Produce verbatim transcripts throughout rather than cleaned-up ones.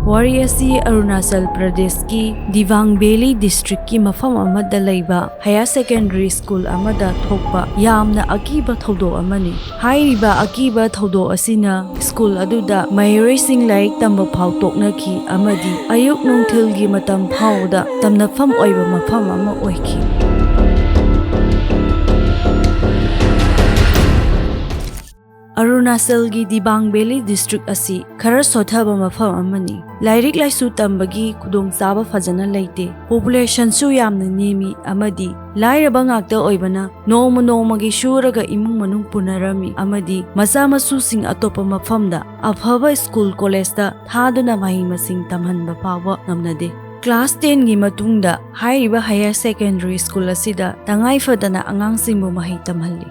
ꯋꯥꯔꯤ ꯑꯁꯤ ꯑꯔꯨꯅꯥꯆꯜ ꯄ꯭ꯔꯗꯦꯁꯀꯤ ꯗꯤꯕꯥꯡ ꯚꯦꯂꯤ ꯗꯤꯁꯇ꯭ꯔꯤꯛꯀꯤ ꯃꯐꯝ ꯑꯃꯗ ꯂꯩꯕ ꯍꯥꯌꯔ ꯁꯦꯀꯦꯟꯗꯔꯤ ꯁ꯭ꯀꯨꯜ ꯑꯃꯗ ꯊꯣꯛꯄ ꯌꯥꯝꯅ ꯑꯀꯤꯕ ꯊꯧꯗꯣꯛ ꯑꯃꯅꯤ꯫ ꯍꯥꯏꯔꯤꯕ ꯑꯀꯤꯕ ꯊꯧꯗꯣꯛ ꯑꯁꯤꯅ ꯁ꯭ꯀꯨꯜ ꯑꯗꯨꯗ ꯃꯍꯩꯔꯣꯏꯁꯤꯡ ꯂꯥꯏꯔꯤꯛ ꯇꯝꯕ ꯐꯥꯎ ꯇꯣꯛꯅꯈꯤ ꯑꯃꯗꯤ ꯑꯌꯨꯛ ꯅꯨꯡꯊꯤꯜꯒꯤ ꯃꯇꯝ ꯐꯥꯎꯕꯗ ꯇꯝꯅꯐꯝ ꯑꯣꯏꯕ ꯃꯐꯝ ꯑꯃ ꯑꯣꯏꯈꯤ꯫ ꯑꯔꯨꯅꯥꯆꯜꯒꯤ ꯗꯤꯕꯥꯡ ꯚꯦꯂꯤ ꯗꯤꯁꯇ꯭ꯔꯤꯛ ꯑꯁꯤ ꯈꯔ ꯁꯣꯠꯊꯕ ꯃꯐꯝ ꯑꯃꯅꯤ꯫ ꯂꯥꯏꯔꯤꯛ ꯂꯥꯏꯁꯨ ꯇꯝꯕꯒꯤ ꯈꯨꯗꯣꯡꯆꯥꯕ ꯐꯖꯅ ꯂꯩꯇꯦ꯫ ꯄꯣꯄꯨꯂꯦꯁꯟꯁꯨ ꯌꯥꯝꯅ ꯅꯦꯝꯃꯤ ꯑꯃꯗꯤ ꯂꯥꯏꯔꯕ ꯉꯥꯛꯇ ꯑꯣꯏꯕꯅ ꯅꯣꯡꯃ ꯅꯣꯡꯃꯒꯤ ꯁꯨꯔꯒ ꯏꯃꯨꯡ ꯃꯅꯨꯡ ꯄꯨꯅꯔꯝꯃꯤ ꯑꯃꯗꯤ ꯃꯆꯥ ꯃꯁꯨꯁꯤꯡ ꯑꯇꯣꯞꯄ ꯃꯐꯝꯗ ꯑꯐꯕ ꯁ꯭ꯀꯨꯜ ꯀꯣꯂꯦꯖꯇ ꯊꯥꯗꯨꯅ ꯃꯍꯩ ꯃꯁꯤꯡ ꯇꯝꯍꯟꯕ ꯐꯥꯎꯕ ꯉꯝꯅꯗꯦ꯫ ꯀ꯭ꯂꯥꯁ ꯇꯦꯟꯒꯤ ꯃꯇꯨꯡꯗ ꯍꯥꯏꯔꯤꯕ ꯍꯥꯌꯔ ꯁꯦꯀꯦꯟꯗꯔꯤ ꯁ꯭ꯀꯨꯜ ꯑꯁꯤꯗ ꯇꯉꯥꯏ ꯐꯗꯅ ꯑꯉꯥꯡꯁꯤꯡꯕꯨ ꯃꯍꯩ ꯇꯝꯍꯜꯂꯤ꯫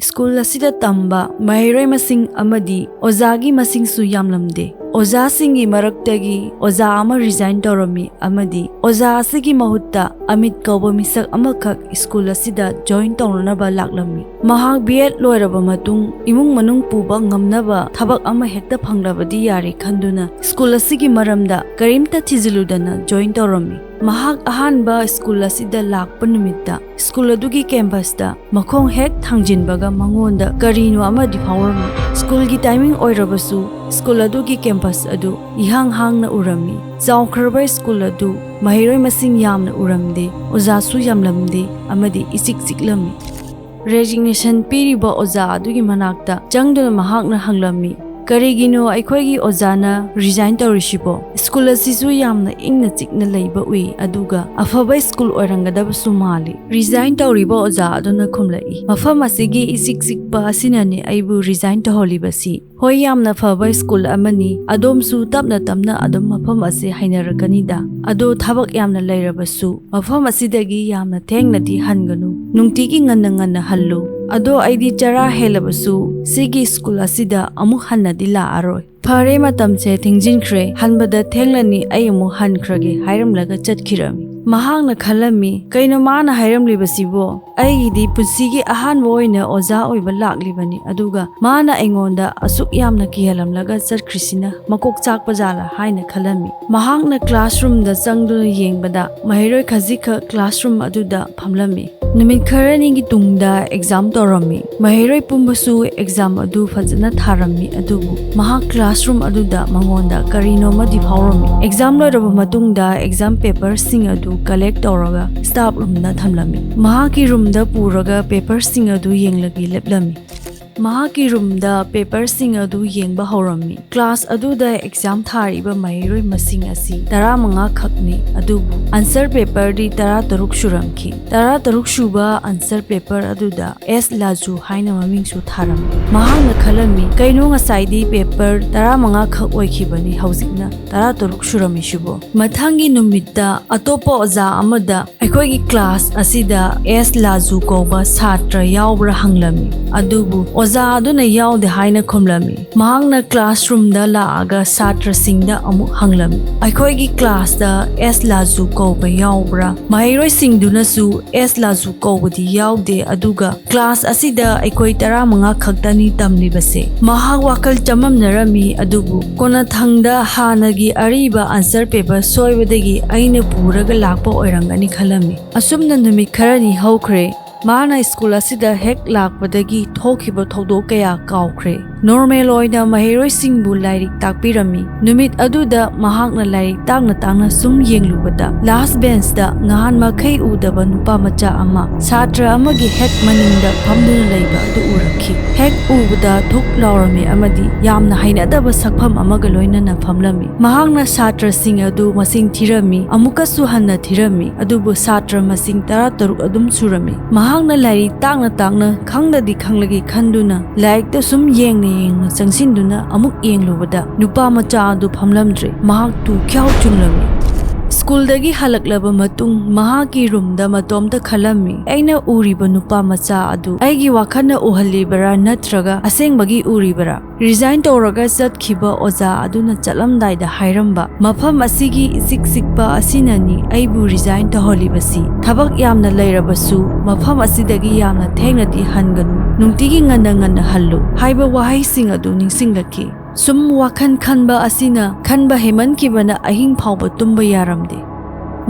ꯁ꯭ꯀꯨꯜ ꯑꯁꯤꯗ ꯇꯝꯕ ꯃꯍꯩꯔꯣꯏ ꯃꯁꯤꯡ ꯑꯃꯗꯤ ꯑꯣꯖꯥꯒꯤ ꯃꯁꯤꯡꯁꯨ ꯌꯥꯝꯂꯝꯗꯦ꯫ ꯑꯣꯖꯥꯁꯤꯡꯒꯤ ꯃꯔꯛꯇꯒꯤ ꯑꯣꯖꯥ ꯑꯃ ꯔꯤꯖꯥꯏꯟ ꯇꯧꯔꯝꯃꯤ ꯑꯃꯗꯤ ꯑꯣꯖꯥ ꯑꯁꯤꯒꯤ ꯃꯍꯨꯠꯇ ꯑꯃꯤꯠ ꯀꯧꯕ ꯃꯤꯁꯛ ꯑꯃꯈꯛ ꯁ꯭ꯀꯨꯜ ꯑꯁꯤꯗ ꯖꯣꯏꯟ ꯇꯧꯅꯅꯕ ꯂꯥꯛꯂꯝꯃꯤ꯫ ꯃꯍꯥꯛ ꯕꯤ ꯑꯦꯗ ꯂꯣꯏꯔꯕ ꯃꯇꯨꯡ ꯏꯃꯨꯡ ꯃꯅꯨꯡ ꯄꯨꯕ ꯉꯝꯅꯕ ꯊꯕꯛ ꯑꯃ ꯍꯦꯛꯇ ꯐꯪꯂꯕꯗꯤ ꯌꯥꯔꯦ ꯈꯟꯗꯨꯅ ꯁ꯭ꯀꯨꯜ ꯑꯁꯤꯒꯤ ꯃꯔꯝꯗ ꯀꯔꯤꯝꯇ ꯊꯤꯖꯤꯜꯂꯨꯗꯅ ꯖꯣꯏꯟ ꯇꯧꯔꯝꯃꯤ꯫ ꯃꯍꯥꯛ ꯑꯍꯥꯟꯕ ꯁ꯭ꯀꯨꯜ ꯑꯁꯤꯗ ꯂꯥꯛꯄ ꯅꯨꯃꯤꯠꯇ ꯁ꯭ꯀꯨꯜ ꯑꯗꯨꯒꯤ ꯀꯦꯝꯄꯁꯇ ꯃꯈꯣꯡ ꯍꯦꯛ ꯊꯥꯡꯖꯤꯟꯕꯒ ꯃꯉꯣꯟꯗ ꯀꯔꯤꯅꯣ ꯑꯃꯗꯤ ꯐꯥꯎꯔꯝꯃꯤ꯫ ꯁ꯭ꯀꯨꯜꯒꯤ ꯇꯥꯏꯃꯤꯡ ꯑꯣꯏꯔꯕꯁꯨ ꯁ꯭ꯀꯨꯜ ꯑꯗꯨꯒꯤ ꯀꯦꯝꯄꯁ ꯑꯗꯨ ꯏꯍꯥꯡ ꯍꯥꯡꯅ ꯎꯔꯝꯃꯤ꯫ ꯆꯥꯎꯈ꯭ꯔꯕ ꯁ꯭ꯀꯨꯜ ꯑꯗꯨ ꯃꯍꯩꯔꯣꯏ ꯃꯁꯤꯡ ꯌꯥꯝꯅ ꯎꯔꯝꯗꯦ, ꯑꯣꯖꯥꯁꯨ ꯌꯥꯝꯂꯝꯗꯦ ꯑꯃꯗꯤ ꯏꯆꯤꯛ ꯆꯤꯛꯂꯝꯃꯤ꯫ ꯔꯦꯖꯤꯒꯅꯦꯁꯟ ꯄꯤꯔꯤꯕ ꯑꯣꯖꯥ ꯑꯗꯨꯒꯤ ꯃꯅꯥꯛꯇ ꯆꯪꯗꯨꯅ ꯃꯍꯥꯛꯅ ꯍꯪꯂꯝꯃꯤ, "ꯀꯔꯤꯒꯤꯅꯣ ꯑꯩꯈꯣꯏꯒꯤ ꯑꯣꯖꯥꯅ ꯔꯤꯖꯥꯏꯟ ꯇꯧꯔꯤꯁꯤꯕꯣ? ꯁ꯭ꯀꯨꯜ ꯑꯁꯤꯁꯨ ꯌꯥꯝꯅ ꯏꯪꯅ ꯆꯤꯛꯅ ꯂꯩꯕ ꯎꯏ, ꯑꯗꯨꯒ ꯑꯐꯕ ꯁ꯭ꯀꯨꯜ ꯑꯣꯏꯔꯝꯒꯗꯕꯁꯨ ꯃꯥꯜꯂꯤ"꯫ ꯔꯤꯖꯥꯏꯟ ꯇꯧꯔꯤꯕ ꯑꯣꯖꯥ ꯑꯗꯨꯅ ꯈꯨꯝꯂꯛꯏ, "ꯃꯐꯝ ꯑꯁꯤꯒꯤ ꯏꯆꯤꯛ ꯆꯤꯛꯄ ꯑꯁꯤꯅꯅꯤ ꯑꯩꯕꯨ ꯔꯤꯖꯥꯏꯟ ꯇꯧꯍꯜꯂꯤꯕꯁꯤ꯫ ꯍꯣꯏ, ꯌꯥꯝꯅ ꯐꯕ ꯁ꯭ꯀꯨꯜ ꯑꯃꯅꯤ, ꯑꯗꯣꯝꯁꯨ ꯇꯞꯅ ꯇꯞꯅ ꯑꯗꯨꯝ ꯃꯐꯝ ꯑꯁꯤ ꯍꯩꯅꯔꯛꯀꯅꯤꯗ꯫ ꯑꯗꯣ ꯊꯕꯛ ꯌꯥꯝꯅ ꯂꯩꯔꯕꯁꯨ ꯃꯐꯝ ꯑꯁꯤꯗꯒꯤ ꯌꯥꯝꯅ ꯊꯦꯡꯅꯗꯤ ꯍꯟꯒꯅꯨ꯫ ꯅꯨꯡꯇꯤꯒꯤ ꯉꯟꯅ ꯉꯟꯅ ꯍꯜꯂꯨ꯫ ꯑꯗꯣ ꯑꯩꯗꯤ ꯆꯔꯥ ꯍꯦꯜꯂꯕꯁꯨ ꯁꯤꯒꯤ ꯁ꯭ꯀꯨꯜ ꯑꯁꯤꯗ ꯑꯃꯨꯛ ꯍꯟꯅꯗꯤ ꯂꯥꯛꯑꯔꯣꯏ꯫ ꯐꯔꯦ, ꯃꯇꯝꯁꯦ ꯊꯦꯡꯖꯤꯟꯈ꯭ꯔꯦ, ꯍꯟꯕꯗ ꯊꯦꯡꯂꯅꯤ, ꯑꯩ ꯑꯃꯨꯛ ꯍꯟꯈ꯭ꯔꯒꯦ" ꯍꯥꯏꯔꯝꯂꯒ ꯆꯠꯈꯤꯔꯝꯃꯤ꯫ ꯃꯍꯥꯛꯅ ꯈꯜꯂꯝꯃꯤ, "ꯀꯩꯅꯣ ꯃꯥꯅ ꯍꯥꯏꯔꯝꯂꯤꯕꯁꯤꯕꯣ? ꯑꯩꯒꯤꯗꯤ ꯄꯨꯟꯁꯤꯒꯤ ꯑꯍꯥꯟꯕ ꯑꯣꯏꯅ ꯑꯣꯖꯥ ꯑꯣꯏꯕ ꯂꯥꯛꯂꯤꯕꯅꯤ, ꯑꯗꯨꯒ ꯃꯥꯅ ꯑꯩꯉꯣꯟꯗ ꯑꯁꯨꯛ ꯌꯥꯝꯅ ꯀꯤꯍꯜꯂꯝꯂꯒ ꯆꯠꯈ꯭ꯔꯤꯁꯤꯅ ꯃꯀꯣꯛ ꯆꯥꯛꯄ ꯖꯥꯠꯂꯥ?" ꯍꯥꯏꯅ ꯈꯜꯂꯝꯃꯤ꯫ ꯃꯍꯥꯛꯅ classroomꯗ ꯆꯪꯗꯨꯅ ꯌꯦꯡꯕꯗ ꯃꯍꯩꯔꯣꯏ ꯈꯖꯤꯛꯈꯛ classroom ꯑꯗꯨꯗ ꯐꯝꯂꯝꯃꯤ꯫ ꯅꯨꯃꯤꯠ ꯈꯔꯅꯤꯒꯤ ꯇꯨꯡꯗ exam ꯇꯧꯔꯝꯃꯤ꯫ ꯃꯍꯩꯔꯣꯏ ꯄꯨꯝꯕꯁꯨ exam ꯑꯗꯨ ꯐꯖꯅ ꯊꯥꯔꯝꯃꯤ, ꯑꯗꯨꯕꯨ ꯃꯍꯥꯛ classroom ꯑꯗꯨꯗ ꯃꯉꯣꯟꯗ ꯀꯔꯤꯅꯣꯃꯗꯤ ꯐꯥꯎꯔꯝꯃꯤ꯫ Exam ꯂꯣꯏꯔꯕ ꯃꯇꯨꯡꯗ exam paperꯁꯤꯡ ꯑꯗꯨ collect ꯇꯧꯔꯒ staff roomꯗ ꯊꯝꯂꯝꯃꯤ꯫ ꯃꯍꯥꯛꯀꯤ roomꯗ ꯄꯨꯔꯒ paperꯁꯤꯡ ꯑꯗꯨ ꯌꯦꯡꯂꯒꯦ ꯂꯦꯞꯂꯝꯃꯤ꯫ ꯃꯍꯥꯛꯀꯤ roomꯗ paperꯁꯤꯡ ꯑꯗꯨ ꯌꯦꯡꯕ ꯍꯧꯔꯝꯃꯤ꯫ Class ꯑꯗꯨꯗ exam ꯊꯥꯔꯤꯕ ꯃꯍꯩꯔꯣꯏ ꯃꯁꯤꯡ ꯑꯁꯤ ꯇꯔꯥꯃꯉꯥ ꯈꯛꯅꯤ, ꯑꯗꯨꯕꯨ answer paperꯗꯤ ꯇꯔꯥꯇꯔꯨꯛ ꯁꯨꯔꯝꯈꯤ꯫ ꯇꯔꯥꯇꯔꯨꯛ ꯁꯨꯕ answer paper ꯑꯗꯨꯗ ꯑꯦꯁ ꯂꯥꯖꯨ ꯍꯥꯏꯅ ꯃꯃꯤꯡꯁꯨ ꯊꯥꯔꯝꯃꯤ꯫ ꯃꯍꯥꯛꯅ ꯈꯜꯂꯝꯃꯤ, "ꯀꯩꯅꯣ ꯉꯁꯥꯏꯗꯤ paper ꯇꯔꯥꯃꯉꯥ ꯈꯛ ꯑꯣꯏꯈꯤꯕꯅꯤ, ꯍꯧꯖꯤꯛꯅ ꯇꯔꯥꯇꯔꯨꯛ ꯁꯨꯔꯝꯃꯤꯁꯤꯕꯣ?" ꯃꯊꯪꯒꯤ ꯅꯨꯃꯤꯠꯇ ꯑꯇꯣꯞꯄ ꯑꯣꯖꯥ ꯑꯃꯗ "ꯑꯩꯈꯣꯏꯒꯤ class ꯑꯁꯤꯗ ꯑꯦꯁ ꯂꯥꯖꯨ ꯀꯧꯕ ꯁꯥꯇ꯭ꯔ ꯌꯥꯎꯕ꯭ꯔꯥ?" ꯍꯪꯂꯝꯃꯤ꯫ ꯑꯗꯨꯕꯨ ꯑꯣꯖꯥ ꯑꯗꯨꯅ ꯌꯥꯎꯗꯦ ꯍꯥꯏꯅ ꯈꯨꯝꯂꯝꯃꯤ꯫ ꯃꯍꯥꯛꯅ classroomꯗ ꯂꯥꯛꯑꯒ ꯁꯥꯇ꯭ꯔꯁꯤꯡꯗ ꯑꯃꯨꯛ ꯍꯪꯂꯝꯃꯤ, "ꯑꯩꯈꯣꯏꯒꯤ classꯇ ꯑꯦꯁ ꯂꯥꯖꯨ ꯀꯧꯕ ꯌꯥꯎꯕ꯭ꯔꯥ?" ꯃꯍꯩꯔꯣꯏꯁꯤꯡꯗꯨꯅꯁꯨ "ꯑꯦꯁ ꯂꯥꯖꯨ ꯀꯧꯕꯗꯤ ꯌꯥꯎꯗꯦ, ꯑꯗꯨꯒ class ꯑꯁꯤꯗ ꯑꯩꯈꯣꯏ ꯇꯔꯥꯃꯉꯥ ꯈꯛꯇꯅꯤ ꯇꯝꯂꯤꯕꯁꯦ꯫" ꯃꯍꯥꯛ ꯋꯥꯈꯜ ꯆꯃꯝꯅꯔꯝꯃꯤ, ꯑꯗꯨꯕꯨ ꯀꯣꯟꯅꯊꯪꯗ ꯍꯥꯟꯅꯒꯤ ꯑꯔꯤꯕ answer paper ꯁꯣꯏꯕꯗꯒꯤ ꯑꯩꯅ ꯄꯨꯔꯒ ꯂꯥꯛꯄ ꯑꯣꯏꯔꯝꯒꯅꯤ ꯈꯜꯂꯝꯃꯤ꯫ ꯑꯁꯨꯝꯅ ꯅꯨꯃꯤꯠ ꯈꯔꯅꯤ ꯍꯧꯈ꯭ꯔꯦ꯫ ꯃꯥꯅ school ꯑꯁꯤꯗ ꯍꯦꯛ ꯂꯥꯛꯄꯗꯒꯤ ꯊꯣꯛꯈꯤꯕ ꯊꯧꯗꯣꯛ ꯀꯌꯥ ꯀꯥꯎꯈ꯭ꯔꯦ꯫ Normal ꯑꯣꯏꯅ ꯃꯍꯩꯔꯣꯏꯁꯤꯡꯕꯨ ꯂꯥꯏꯔꯤꯛ ꯇꯥꯛꯄꯤꯔꯝꯃꯤ꯫ ꯅꯨꯃꯤꯠ ꯑꯗꯨꯗ ꯃꯍꯥꯛꯅ ꯂꯥꯏꯔꯤꯛ ꯇꯥꯛꯅ ꯇꯥꯛꯅ ꯁꯨꯝ ꯌꯦꯡꯂꯨꯕꯗ, last benchꯇ ꯉꯍꯥꯟ ꯃꯈꯩ ꯎꯗꯕ ꯅꯨꯄꯥ ꯃꯆꯥ ꯑꯃ ꯁꯥꯇ꯭ꯔ ꯑꯃꯒꯤ ꯍꯦꯛ ꯃꯅꯤꯡꯗ ꯐꯝꯗꯨꯅ ꯂꯩꯕ ꯑꯗꯨ ꯎꯔꯛꯈꯤ꯫ ꯍꯦꯛ ꯎꯕꯗ ꯊꯨꯛ ꯂꯥꯎꯔꯝꯃꯤ ꯑꯃꯗꯤ ꯌꯥꯝꯅ ꯍꯩꯅꯗꯕ ꯁꯛꯐꯝ ꯑꯃꯒ ꯂꯣꯏꯅꯅ ꯐꯝꯂꯝꯃꯤ꯫ ꯃꯍꯥꯛꯅ ꯁꯥꯇ꯭ꯔꯁꯤꯡ ꯑꯗꯨ ꯃꯁꯤꯡ ꯊꯤꯔꯝꯃꯤ, ꯑꯃꯨꯛꯀꯁꯨ ꯍꯟꯅ ꯊꯤꯔꯝꯃꯤ, ꯑꯗꯨꯕꯨ ꯁꯥꯇ꯭ꯔ ꯃꯁꯤꯡ ꯇꯔꯥꯇꯔꯨꯛ ꯑꯗꯨꯝ ꯁꯨꯔꯝꯃꯤ꯫ ꯃꯍꯥꯛꯅ ꯂꯥꯏꯔꯤꯛ ꯇꯥꯛꯅ ꯇꯥꯛꯅ ꯈꯪꯗꯗꯤ ꯈꯪꯂꯒꯦ ꯈꯟꯗꯨꯅ ꯂꯥꯏꯔꯤꯛꯇ ꯁꯨꯝ ꯌꯦꯡꯅ ꯌꯦꯡꯅ ꯆꯪꯁꯤꯟꯗꯨꯅ ꯑꯃꯨꯛ ꯌꯦꯡꯂꯨꯕꯗ ꯅꯨꯄꯥ ꯃꯆꯥ ꯑꯗꯨ ꯐꯝꯂꯝꯗ꯭ꯔꯦ꯫ ꯃꯍꯥꯛ ꯇꯨ ꯈ꯭ꯌꯥꯎ ꯆꯨꯡꯂꯝꯃꯤ꯫ ꯁ꯭ꯀꯨꯜꯗꯒꯤ ꯍꯜꯂꯛꯂꯕ ꯃꯇꯨꯡ ꯃꯍꯥꯛꯀꯤ ꯔꯨꯝꯗ ꯃꯇꯣꯝꯇ ꯈꯜꯂꯝꯃꯤ, "ꯑꯩꯅ ꯎꯔꯤꯕ ꯅꯨꯄꯥ ꯃꯆꯥ ꯑꯗꯨ ꯑꯩꯒꯤ ꯋꯥꯈꯜꯅ ꯎꯍꯜꯂꯤꯕꯔꯥ ꯅꯠꯇ꯭ꯔꯒ ꯑꯁꯦꯡꯕꯒꯤ ꯎꯔꯤꯕꯔꯥ?" ꯔꯤꯖꯥꯏꯟ ꯇꯧꯔꯒ ꯆꯠꯈꯤꯕ ꯑꯣꯖꯥ ꯑꯗꯨꯅ ꯆꯠꯂꯝꯗꯥꯏꯗ ꯍꯥꯏꯔꯝꯕ, "ꯃꯐꯝ ꯑꯁꯤꯒꯤ ꯏꯆꯤꯛ ꯆꯤꯛꯄ ꯑꯁꯤꯅꯅꯤ ꯑꯩꯕꯨ ꯔꯤꯖꯥꯏꯟ ꯇꯧꯍꯜꯂꯤꯕꯁꯤ꯫ ꯊꯕꯛ ꯌꯥꯝꯅ ꯂꯩꯔꯕꯁꯨ ꯃꯐꯝ ꯑꯁꯤꯗꯒꯤ ꯌꯥꯝꯅ ꯊꯦꯡꯅꯗꯤ ꯍꯟꯒꯅꯨ, ꯅꯨꯡꯇꯤꯒꯤ ꯉꯟꯅ ꯉꯟꯅ ꯍꯜꯂꯨ" ꯍꯥꯏꯕ ꯋꯥꯍꯩꯁꯤꯡ ꯑꯗꯨ ꯅꯤꯡꯁꯤꯡꯂꯛꯈꯤ꯫ ꯁꯨꯝ ꯋꯥꯈꯜ ꯈꯟꯕ ꯑꯁꯤꯅ ꯈꯟꯕ ꯍꯦꯟꯃꯟꯈꯤꯕꯅ ꯑꯍꯤꯡ ꯐꯥꯎꯕ ꯇꯨꯝꯕ ꯌꯥꯔꯝꯗꯦ꯫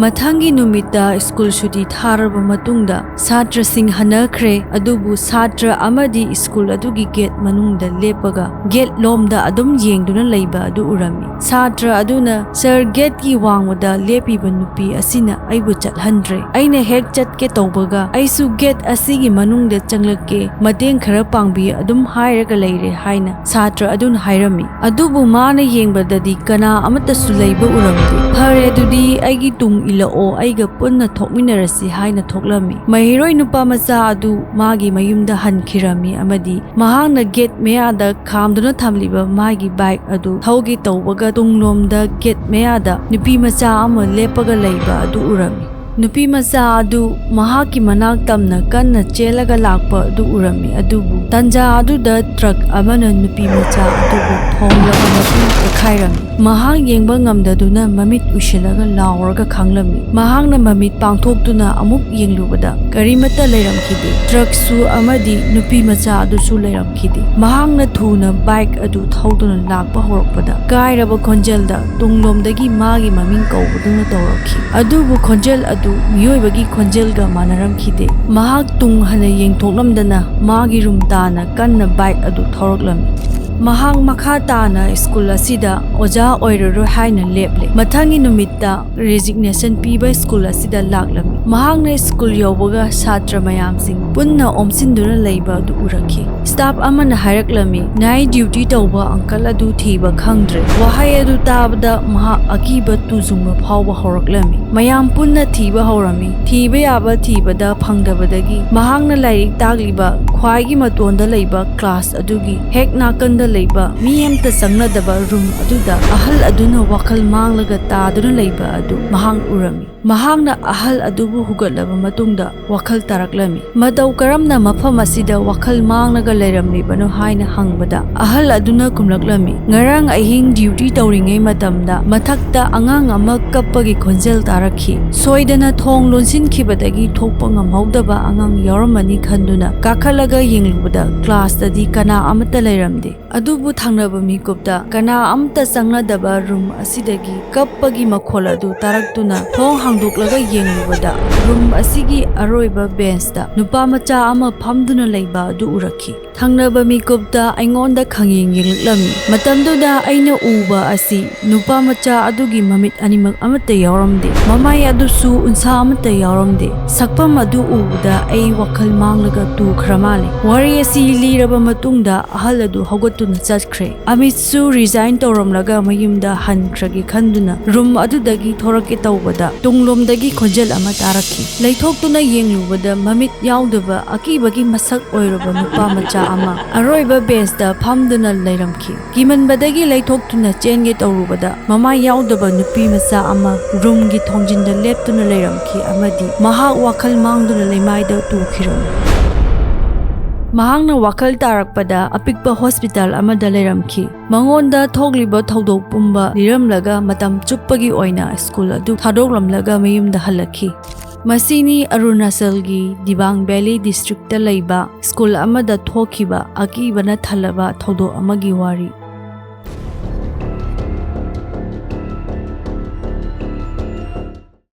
ꯃꯊꯪꯒꯤ ꯅꯨꯃꯤꯠꯇ ꯁ꯭ꯀꯨꯜ ꯁꯨꯇꯤ ꯊꯥꯔꯕ ꯃꯇꯨꯡꯗ ꯁꯥꯇ꯭ꯔꯁꯤꯡ ꯍꯟꯅꯈ꯭ꯔꯦ, ꯑꯗꯨꯕꯨ ꯁꯥꯇ꯭ꯔ ꯑꯃꯗꯤ ꯁ꯭ꯀꯨꯜ ꯑꯗꯨꯒꯤ ꯒꯦꯠ ꯃꯅꯨꯡꯗ ꯂꯦꯞꯄꯒ ꯒꯦꯠ ꯂꯣꯝꯗ ꯑꯗꯨꯝ ꯌꯦꯡꯗꯨꯅ ꯂꯩꯕ ꯑꯗꯨ ꯎꯔꯝꯃꯤ꯫ ꯁꯥꯇ꯭ꯔ ꯑꯗꯨꯅ, "ꯁꯔ, ꯒꯦꯠꯀꯤ ꯋꯥꯡꯃꯗ ꯂꯦꯞꯄꯤꯕ ꯅꯨꯄꯤ ꯑꯁꯤꯅ ꯑꯩꯕꯨ ꯆꯠꯍꯟꯗ꯭ꯔꯦ꯫ ꯑꯩꯅ ꯍꯦꯛ ꯆꯠꯀꯦ ꯇꯧꯕꯒ ꯑꯩꯁꯨ ꯒꯦꯠ ꯑꯁꯤꯒꯤ ꯃꯅꯨꯡꯗ ꯆꯪꯂꯛꯀꯦ, ꯃꯇꯦꯡ ꯈꯔ ꯄꯥꯡꯕꯤꯌꯨ ꯑꯗꯨꯝ ꯍꯥꯏꯔꯒ ꯂꯩꯔꯦ" ꯍꯥꯏꯅ ꯁꯥꯇ꯭ꯔ ꯑꯗꯨꯅ ꯍꯥꯏꯔꯝꯃꯤ꯫ ꯑꯗꯨꯕꯨ ꯃꯥꯅ ꯌꯦꯡꯕꯗꯗꯤ ꯀꯅꯥ ꯑꯃꯠꯇꯁꯨ ꯂꯩꯕ ꯎꯔꯝꯗꯦ꯫ "ꯐꯔꯦ, ꯑꯗꯨꯗꯤ ꯑꯩꯒꯤ ꯇꯨꯡ ꯏꯜꯂꯛꯑꯣ, ꯑꯩꯒ ꯄꯨꯟꯅ ꯊꯣꯛꯃꯤꯟꯅꯔꯁꯤ" ꯍꯥꯏꯅ ꯊꯣꯛꯂꯝꯃꯤ꯫ ꯃꯍꯩꯔꯣꯏ ꯅꯨꯄꯥ ꯃꯆꯥ ꯑꯗꯨ ꯃꯥꯒꯤ ꯃꯌꯨꯝꯗ ꯍꯟꯈꯤꯔꯝꯃꯤ ꯑꯃꯗꯤ ꯃꯍꯥꯛꯅ ꯒꯦꯠ ꯃꯌꯥꯗ ꯈꯥꯝꯗꯨꯅ ꯊꯝꯂꯤꯕ ꯃꯥꯒꯤ ꯕꯥꯏꯛ ꯑꯗꯨ ꯊꯧꯒꯦ ꯇꯧꯕꯒ ꯇꯨꯡꯂꯣꯝꯗ ꯒꯦꯠ ꯃꯌꯥꯗ ꯅꯨꯄꯤ ꯃꯆꯥ ꯑꯃ ꯂꯦꯞꯄꯒ ꯂꯩꯕ ꯑꯗꯨ ꯎꯔꯝꯃꯤ꯫ ꯅꯨꯄꯤ ꯃꯆꯥ ꯑꯗꯨ ꯃꯍꯥꯛꯀꯤ ꯃꯅꯥꯛ ꯇꯝꯅ ꯀꯟꯅ ꯆꯦꯜꯂꯒ ꯂꯥꯛꯄ ꯑꯗꯨ ꯎꯔꯝꯃꯤ, ꯑꯗꯨꯕꯨ ꯇꯟꯖꯥ ꯑꯗꯨꯗ ꯇ꯭ꯔꯛ ꯑꯃꯅ ꯅꯨꯄꯤ ꯃꯆꯥ ꯑꯗꯨꯕꯨ ꯊꯣꯝꯂꯕ ꯃꯇꯨꯡ ꯄꯣꯈꯥꯏꯔꯝꯃꯤ꯫ ꯃꯍꯥꯛ ꯌꯦꯡꯕ ꯉꯝꯗꯗꯨꯅ ꯃꯃꯤꯠ ꯎꯏꯁꯤꯜꯂꯒ ꯂꯥꯎꯔꯒ ꯈꯥꯡꯂꯝꯃꯤ꯫ ꯃꯍꯥꯛꯅ ꯃꯃꯤꯠ ꯄꯥꯡꯊꯣꯛꯇꯨꯅ ꯑꯃꯨꯛ ꯌꯦꯡꯂꯨꯕꯗ ꯀꯔꯤꯃꯠꯇ ꯂꯩꯔꯝꯈꯤꯗꯦ꯫ ꯇ꯭ꯔꯛꯁꯨ ꯑꯃꯗꯤ ꯅꯨꯄꯤ ꯃꯆꯥ ꯑꯗꯨꯁꯨ ꯂꯩꯔꯝꯈꯤꯗꯦ꯫ ꯃꯍꯥꯛꯅ ꯊꯨꯅ ꯕꯥꯏꯛ ꯑꯗꯨ ꯊꯧꯗꯨꯅ ꯂꯥꯛꯄ ꯍꯧꯔꯛꯄꯗ ꯀꯥꯏꯔꯕ ꯈꯣꯟꯖꯦꯜꯗ ꯇꯨꯡꯂꯣꯝꯗꯒꯤ ꯃꯥꯒꯤ ꯃꯃꯤꯡ ꯀꯧꯕꯗꯨꯅ ꯇꯧꯔꯛꯈꯤ꯫ ꯑꯗꯨꯕꯨ ꯈꯣꯟꯖꯦꯜ ꯑꯗꯨ ꯃꯤꯑꯣꯏꯕꯒꯤ ꯈꯣꯟꯖꯦꯜꯒ ꯃꯥꯟꯅꯔꯝꯈꯤꯗꯦ꯫ ꯃꯍꯥꯛ ꯇꯨꯡ ꯍꯟꯅ ꯌꯦꯡꯊꯣꯛꯂꯝꯗꯅ ꯃꯥꯒꯤ ꯔꯨꯝ ꯇꯥꯅ ꯀꯟꯅ ꯕꯥꯏꯛ ꯑꯗꯨ ꯊꯧꯔꯛꯂꯝꯃꯤ꯫ ꯃꯍꯥꯛ ꯃꯈꯥ ꯇꯥꯅ ꯁ꯭ꯀꯨꯜ ꯑꯁꯤꯗ ꯑꯣꯖꯥ ꯑꯣꯏꯔꯔꯣꯏ ꯍꯥꯏꯅ ꯂꯦꯞꯂꯦ꯫ ꯃꯊꯪꯒꯤ ꯅꯨꯃꯤꯠꯇ ꯔꯤꯖꯤꯒꯅꯦꯁꯟ ꯄꯤꯕ ꯁ꯭ꯀꯨꯜ ꯑꯁꯤꯗ ꯂꯥꯛꯂꯝꯃꯤ꯫ ꯃꯍꯥꯛꯅ ꯁ꯭ꯀꯨꯜ ꯌꯧꯕꯒ ꯁꯥꯇ꯭ꯔ ꯃꯌꯥꯝꯁꯤꯡ ꯄꯨꯟꯅ ꯑꯣꯝꯁꯤꯟꯗꯨꯅ ꯂꯩꯕ ꯑꯗꯨ ꯎꯔꯛꯈꯤ꯫ Staff ꯑꯃꯅ ꯍꯥꯏꯔꯛꯂꯝꯃꯤ, "Night duty ꯇꯧꯕ uncle ꯑꯗꯨ ꯊꯤꯕ ꯈꯪꯗ꯭ꯔꯦ꯫" ꯋꯥꯍꯩ ꯑꯗꯨ ꯇꯥꯕꯗ ꯃꯍꯥꯛ ꯑꯀꯤꯕ ꯇꯨꯖꯨꯡꯕ ꯐꯥꯎꯕ ꯍꯧꯔꯛꯂꯝꯃꯤ꯫ ꯃꯌꯥꯝ ꯄꯨꯟꯅ ꯊꯤꯕ ꯍꯧꯔꯝꯃꯤ꯫ ꯊꯤꯕ ꯌꯥꯕ ꯊꯤꯕꯗ ꯐꯪꯗꯕꯗꯒꯤ ꯃꯍꯥꯛꯅ ꯂꯥꯏꯔꯤꯛ ꯇꯥꯛꯂꯤꯕ ꯈ꯭ꯋꯥꯏꯒꯤ ꯃꯇꯣꯟꯗ ꯂꯩꯕ class ꯑꯗꯨꯒꯤ ꯍꯦꯛ ꯅꯥꯀꯟꯗ ꯂꯩꯕ ꯃꯤ ꯑꯃꯠꯇ ꯆꯪꯅꯗꯕ room ꯑꯗꯨꯗ ꯑꯍꯜ ꯑꯗꯨꯅ ꯋꯥꯈꯜ ꯃꯥꯡꯂꯒ ꯇꯥꯗꯨꯅ ꯂꯩꯕ ꯑꯗꯨ ꯃꯍꯥꯛ ꯎꯔꯝꯃꯤ꯫ ꯃꯍꯥꯛꯅ ꯑꯍꯜ ꯑꯗꯨꯕꯨ ꯍꯨꯒꯠꯂꯕ ꯃꯇꯨꯡꯗ ꯋꯥꯈꯜ ꯇꯥꯔꯛꯂꯝꯃꯤ꯫ ꯃꯇꯧ ꯀꯔꯝꯅ ꯃꯐꯝ ꯑꯁꯤꯗ ꯋꯥꯈꯜ ꯃꯥꯡꯂꯒ ꯂꯩꯔꯝꯂꯤꯕꯅꯣ ꯍꯥꯏꯅ ꯍꯪꯕꯗ, ꯑꯍꯜ ꯑꯗꯨꯅ ꯈꯨꯝꯂꯛꯂꯝꯃꯤ, "ꯉꯔꯥꯡ ꯑꯍꯤꯡ duty ꯇꯧꯔꯤꯉꯩ ꯃꯇꯝꯗ ꯃꯊꯛꯇ ꯑꯉꯥꯡ ꯑꯃ ꯀꯞꯄꯒꯤ ꯈꯣꯟꯖꯦꯜ ꯇꯥꯔꯛꯈꯤ꯫ ꯁꯣꯏꯗꯅ ꯊꯣꯡ ꯂꯣꯟꯁꯤꯟꯈꯤꯕꯗꯒꯤ ꯊꯣꯛꯄ ꯉꯝꯍꯧꯗꯕ ꯑꯉꯥꯡ ꯌꯥꯎꯔꯝꯃꯅꯤ ꯈꯟꯗꯨꯅ ꯀꯥꯈꯠꯂꯒ ꯌꯦꯡꯂꯨꯕꯗ class ꯇꯗꯤ ꯀꯅꯥ ꯑꯃꯠꯇ ꯂꯩꯔꯝꯗꯦ꯫ ꯑꯗꯨꯕꯨ ꯊꯪꯅꯕ ꯃꯤꯀꯨꯞꯇ ꯀꯅꯥ ꯑꯃꯠꯇ ꯆꯪꯅꯗꯕ room ꯑꯁꯤꯗꯒꯤ ꯀꯞꯄꯒꯤ ꯃꯈꯣꯜ ꯑꯗꯨ ꯇꯥꯔꯛꯇꯨꯅ ꯊꯣꯡ ꯍꯥꯡꯗꯣꯛꯂꯒ ꯌꯦꯡꯂꯨꯕꯗ room ꯑꯁꯤꯒꯤ ꯑꯔꯣꯏꯕ bench ꯇ ꯅꯨꯄꯥ ꯃꯆꯥ ꯑꯃ ꯐꯝꯗꯨꯅ ꯂꯩꯕ ꯑꯗꯨ ꯎꯔꯛꯈꯤ꯫" ꯊꯪꯅꯕ ꯃꯤꯀꯨꯞꯇ ꯑꯩꯉꯣꯟꯗ ꯈꯪꯌꯦꯡ ꯌꯦꯡꯂꯛꯂꯝꯃꯤ꯫ ꯃꯇꯝꯗꯨꯗ ꯑꯩꯅ ꯎꯕ ꯑꯁꯤ ꯅꯨꯄꯥ ꯃꯆꯥ ꯑꯗꯨꯒꯤ ꯃꯃꯤꯠ ꯑꯅꯤꯃꯛ ꯑꯃꯠꯇ ꯌꯥꯎꯔꯝꯗꯦ꯫ ꯃꯃꯥꯏ ꯑꯗꯨꯁꯨ ꯎꯟꯁꯥ ꯑꯃꯠꯇ ꯌꯥꯎꯔꯝꯗꯦ꯫ ꯁꯛꯐꯝ ꯑꯗꯨ ꯎꯕꯗ ꯑꯩ ꯋꯥꯈꯜ ꯃꯥꯡꯂꯒ ꯇꯨꯈ꯭ꯔ ꯃꯥꯜꯂꯦ꯫ ꯋꯥꯔꯤ ꯑꯁꯤ ꯂꯤꯔꯕ ꯃꯇꯨꯡꯗ ꯑꯍꯜ ꯑꯗꯨ ꯍꯧꯒꯠꯇꯨꯅ ꯆꯠꯈ꯭ꯔꯦ꯫ ꯑꯃꯤꯠꯁꯨ resign ꯇꯧꯔꯝꯂꯒ ꯃꯌꯨꯝꯗ ꯍꯟꯈ꯭ꯔꯒꯦ ꯈꯟꯗꯨꯅ room ꯑꯗꯨꯗꯒꯤ ꯊꯣꯔꯛꯀꯦ ꯇꯧꯕꯗ ꯇꯨꯡꯂꯣꯝꯗꯒꯤ ꯈꯣꯟꯖꯦꯜ ꯑꯃ ꯇꯥꯔꯛꯈꯤ꯫ ꯂꯩꯊꯣꯛꯇꯨꯅ ꯌꯦꯡꯂꯨꯕꯗ ꯃꯃꯤꯠ ꯌꯥꯎꯗꯕ ꯑꯀꯤꯕꯒꯤ ꯃꯁꯛ ꯑꯣꯏꯔꯕ ꯅꯨꯄꯥ ꯃꯆꯥ ꯑꯃ ꯑꯔꯣꯏꯕ bench ꯇ ꯐꯝꯗꯨꯅ ꯂꯩꯔꯝꯈꯤ꯫ ꯀꯤꯃꯟꯕꯗꯒꯤ ꯂꯩꯊꯣꯛꯇꯨꯅ ꯆꯦꯟꯒꯦ ꯇꯧꯔꯨꯕꯗ ꯃꯃꯥꯏ ꯌꯥꯎꯗꯕ ꯅꯨꯄꯤ ꯃꯆꯥ ꯑꯃ room ꯒꯤ ꯊꯣꯡꯖꯤꯟꯗ ꯂꯦꯞꯇꯨꯅ ꯂꯩꯔꯝꯈꯤ ꯑꯃꯗꯤ ꯃꯍꯥꯛ ꯋꯥꯈꯜ ꯃꯥꯡꯗꯨꯅ ꯂꯩꯃꯥꯏꯗ ꯇꯨꯈꯤꯔꯝꯃꯤ꯫ ꯃꯍꯥꯛꯅ ꯋꯥꯈꯜ ꯇꯥꯔꯛꯄꯗ ꯑꯄꯤꯛꯄ hospital ꯑꯃꯗ ꯂꯩꯔꯝꯈꯤ꯫ ꯃꯉꯣꯟꯗ ꯊꯣꯛꯂꯤꯕ ꯊꯧꯗꯣꯛ ꯄꯨꯝꯕ ꯂꯤꯔꯝꯂꯒ ꯃꯇꯝ ꯆꯨꯞꯄꯒꯤ ꯑꯣꯏꯅ school ꯑꯗꯨ ꯊꯥꯗꯣꯛꯂꯝꯂꯒ ꯃꯌꯨꯝꯗ ꯍꯜꯂꯛꯈꯤ꯫ ꯃꯁꯤꯅꯤ ꯑꯔꯨꯅꯥꯆꯜꯒꯤ ꯗꯤꯕꯥꯡ Valley district ꯇ ꯂꯩꯕ school ꯑꯃꯗ ꯊꯣꯛꯈꯤꯕ ꯑꯀꯤꯕꯅ ꯊꯜꯂꯕ ꯊꯧꯗꯣꯛ ꯑꯃꯒꯤ ꯋꯥꯔꯤ꯫